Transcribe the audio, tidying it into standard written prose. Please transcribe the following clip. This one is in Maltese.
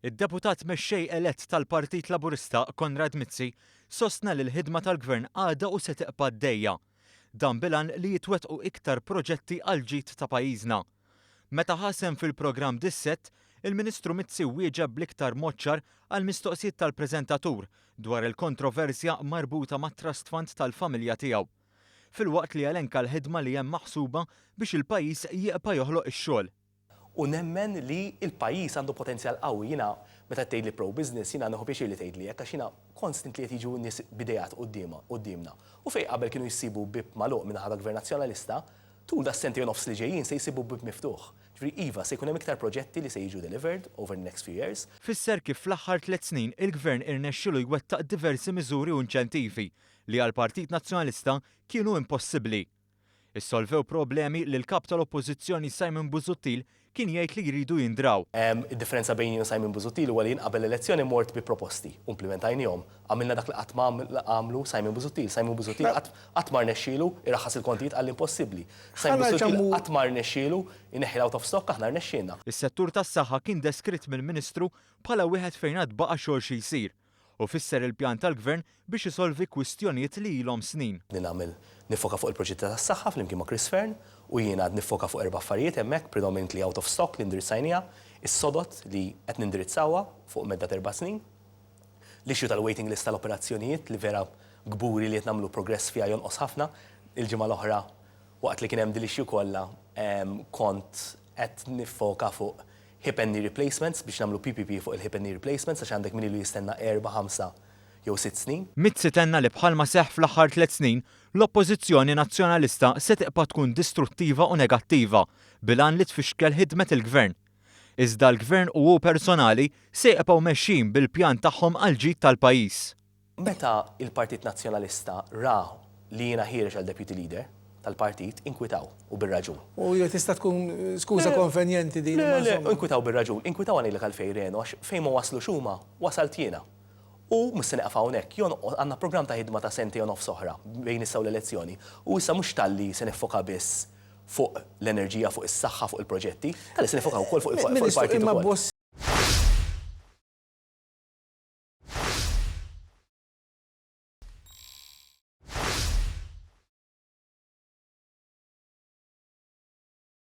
Id-Deputat Mexxej Elett tal-Partit Laburista Konrad Mizzi sostna li l-ħidma tal-Gvern għadha u se tibqa' għaddejja. Dan bil-għan li jitwettqu iktar proġetti għall-ġid ta' pajjiżna. Meta ħa sehem fil-programm Dissett, il-Ministru Mizzi wieġeb bl-iktar mod ċar għall-mistoqsijiet tal-preżentatur dwar il-kontroversja marbuta mat-trust fund tal-familja tiegħu. Filwaqt li elenka l-ħidma li hemm maħsuba biex il-pajjiż jibqa' joħloq ix-xogħol. U nemmen li l-pajjiż għandu potenzjal qawwi. Jiena meta tgħidli pro-business, jiena nieħu pjaċir li tgħidli hekk għax jiena constantly qed jiġu nies b'ideat quddiemna. U fejn qabel kienu jsibu bieb magħluq min-naħa tal-Gvern Nazzjonalista, tul das-sentejn u nofs li ġejjin se jsibu bieb miftuħ. Ġifieri iva, se jkun hemm iktar proġetti li se jiġu delivered over the next few years. Fisser kif fl-aħħar tlett snin il-Gvern irnexxielu jwettaq diversi miżuri u inċentivi li għall-Partit Nazzjonalista kienu impossibbli. Issolvew problemi li l-Kap tal-Oppożizzjoni Simon Busuttil kien jgħid li jridu jindraw. Id-differenza bejni u Simon Busuttil huwa li jien qabel l-elezzjoni mort bi proposti u implimentajniehom. Għamilna dak li qatt ma għamlu Simon Busuttil. Simon Busuttil qatt ma rnexxielu jraħħas il-kontijiet qal impossibbli. Simon Busuttil qatt ma rnexxielu jneħħi l-out of stock, aħna rnexxielna. Is-settur tas-saħħa kien deskritt mill-Ministru bħala wieħed fejn għad baqa' xogħol xi jsir. u fisser il-pjan tal-Gvern biex isolvi kwistjonijiet li ilhom snin. Li nagħmel, niffoka fuq il-proġetti tas-saħħa flimkien ma' Chris Fearne u jiena għad niffoka fuq erba' affarijiet hemmhekk, predominantly out of stock li indirizzajniha, is-sodod li qed nindirizzawha fuq medda t'erba' snin, l-issue tal-waiting list tal-operazzjonijiet li vera kburi li qed nagħmlu progress fiha jonqos ħafna. Il-ġimgħa l-oħra waqt li kien hemm din l-issue kollha kont qed niffoka fuq hip and knee replacements biex nagħmlu PPP fuq il-hip and knee replacements għax għandek min ilu jistenna erba', ħamsa jew sitt snin. Mizzi tenna li bħalma seħħ fl-aħħar tlett snin, l-Oppożizzjoni Nazzjonalista se tibqa' tkun distruttiva u negattiva bil-għan li tfixkel ħidmet il-Gvern. Iżda l-Gvern u hu personali se jibqgħu mexjin bil-pjan tagħhom għall-ġid tal-pajjiż. Meta il-Partit Nazzjonalista ra li jiena ħiereġ għal Deputy Leader tal-partit, inkwitaw, u bir-raġun. U jew tista' tkun skuża konvenjenti din imma insomma. Le, le, inkwitaw bir-raġun. Inkwitaw ħa ngħidlek għalfejn Reno, għax fejn ma waslux huma, wasalt jiena. U mhux se nieqaf hawnhekk, jonqos, għandna programm ta' ħidma ta' sentejn u nofs oħra bejn issa u l-elezzjoni, u issa mhux talli se niffoka biss fuq l-enerġija, fuq is-saħħa, fuq il-proġetti, talli se niffoka wkoll fuq il-partit ukoll.